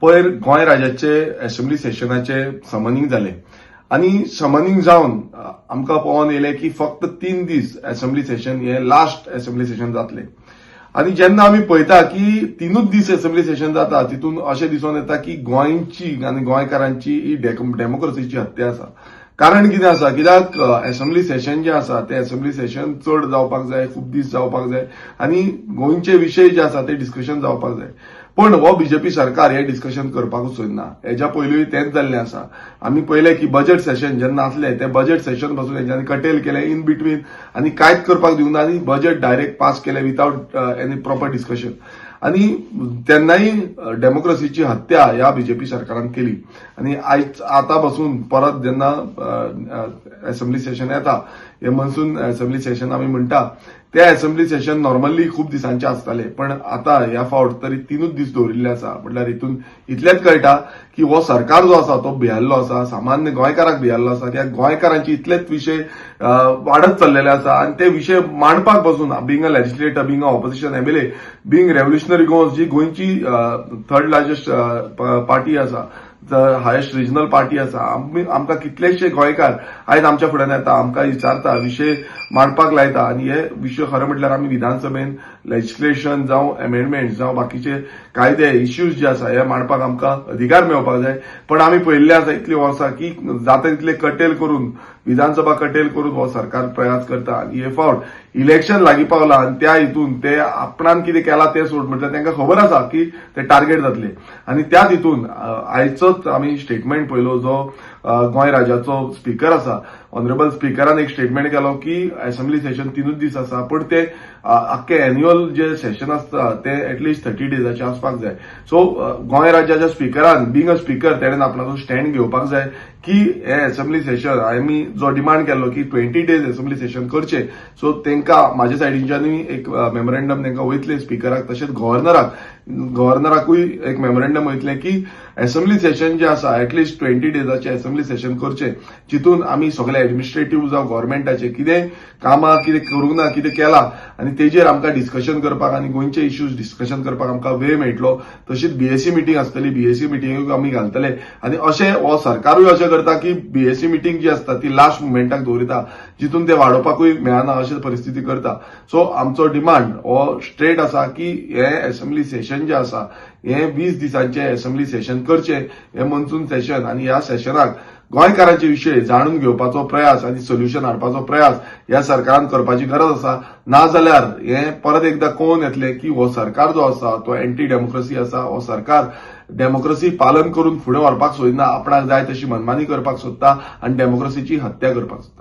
पयर गोंय राज्याचे assembly सेशनाचे summoning जालें आनी समनिंग जावन आमकां पळोवन येयलें की फक्त 3 दीस असेंब्ली सेशन, हे लास्ट असेंब्ली सेशन जातलें. आनी जेन्ना आमी पळयता की 3ूच दीस असेंब्ली सेशन जाता, तितून अशें दिसून येता की गोंयची आनी गोंयकारांची ही डेमोक्रेसीची हत्या आसा. कारण कितें आसा? कित्याक असेंब्ली सेशन जें आसा तें असेंब्ली सेशन चड जावपाक जाय, खूब दीस जावपाक जाय आनी गोंयचे विशय जे आसा ते डिस्कशन जावपाक जाय. पण हो बीजेपी सरकार हे डिस्कशन करपाकूच सोदना. हेज्या पयलूय तेंच जाल्लें आसा. आमी पळयलें की बजेट सेशन जेन्ना आसलें, तें बजेट सेशन पासून हेंच्यांनी कटेल केलें इन बिटवीन आनी कांयच करपाक दिवंक ना आनी बजेट डायरेक्ट पास केलें विदावट एनी प्रॉपर डिस्कशन. आनी तेन्नाय डेमोक्रेसीची हत्या ह्या बीजेपी सरकारान केली. आनी आयज आतां पासून परत जेन्ना असेंब्ली सेशन येता, हे मनसून असेंब्ली सेशन आमी म्हणटा, ते असेंब्ली सेशन नॉर्मली खूब दिसांचे आसताले, पण आता ह्या फावट तरी 3ूच दीस दवरिल्ले आसा. म्हटल्यार हितून इतलेंच कळटा की हो सरकार जो आसा तो भियाल्लो आसा, सामान्य गोंयकाराक भियाल्लो आसा. कित्याक गोंयकारांचे इतलेच विशय वाडत चल्लेले आसा आनी ते विशय मांडपाक पासून, being a legislator, being a opposition MLA, being Revolutionary Goans जी गोंयची थर्ड लार्जस्ट पार्टी आसा, हायेस्ट रिजनल पार्टी आसा, आमी आमकां कितलेशे गोंयकार आयज आमच्या फुड्यान येता, आमकां विचारता, विशय मांडपाक लायता. आनी हे विशय खरें म्हटल्यार आमी विधानसभेन लेजिस्लेशन जावं, एमेंडमेंट जावं, बाकीचे कायदे, इश्यूज जे आसा, हे मांडपाक आमकां अधिकार मेळपाक जाय. पण आमी पळयल्ले आसा इतलीं वर्सां की जाता तितले कटेल करून, विधानसभा कटेल करून हो सरकार प्रयास करता. आनी हे फावट इलेक्शन लागीं पावला आनी त्या हितून ते आपणान कितें केलां तें सोड, म्हटल्यार तांकां खबर आसा की ते टार्गेट जातले. आनी त्याच हितून आयचोच आमी स्टेटमेंट पळयलो, जो गोंय राज्याचो स्पीकर आसा, ऑनरेबल स्पीकरान एक स्टेटमेंट केलो की असेंब्ली सेशन 3ूच दीस आसा, पण ते आख्खे एन्युअल जे सेशन आसता ते एटलिस्ट 30 डेजाचे आसपाक जाय. सो गोंय राज्याच्या स्पीकरान, बींग अ स्पीकर, तेणेन आपणाचो स्टँड घेवपाक जाय की हे असेंब्ली सेशन आमी जो डिमांड केल्लो की 20 डेज असेंब्ली सेशन करचे, सो तांकां म्हाज्या सायडीच्यानूय एक मेमोरेंडम तांकां वयतले स्पीकराक, तशेंच गव्हर्नराकूय एक मेमोरेंडम वयतलें की असेंब्ली सेशन जे आसा, एटलिस्ट 20 डेजाचे असेंब्ली सेशन करचे, जितून आमी सगळे एडमिनिस्ट्रेटीव जावं गव्हर्मेंटाचे कितें कामां कितें करूंक ना, कितें केलां आनी तेजेर आमकां डिस्कशन करपाक आनी गोंयचे इश्यूज डिस्कशन करपाक आमकां वेळ मेळटलो. तशीच बीएसी मिटींग आसतली, बीएसी मिटींगूक आमी घालतले. आनी अशें हो सरकारूय अशें करता की बीएसी मिटींग जी आसता ती लास्ट मुमेंटाक दवरिता, जितून ते वाडोवपाकूय मेळना अशें परिस्थिती करता. सो आमचो डिमांड हो स्ट्रेट आसा की हे असेंब्ली सेशन जे आसा, हे 20 दिसांचे असेंब्ली सेशन करचे, हे मनसून सेशन. आनी ह्या सेशनाक गोंयकारांचे विशय जाणून घेवपाचो प्रयास आनी सोल्युशन हाडपाचो प्रयास ह्या सरकारान करपाची गरज आसा. नाजाल्यार हे परत एकदा कळून येतलें की हो सरकार जो आसा तो एंटी डेमोक्रेसी आसा. हो सरकार डेमोक्रेसी पालन करून फुडें व्हरपाक सोदिना, आपणाक जाय तशी मनमानी करपाक सोदता आनी डेमोक्रेसीची हत्या करपाक सोदता.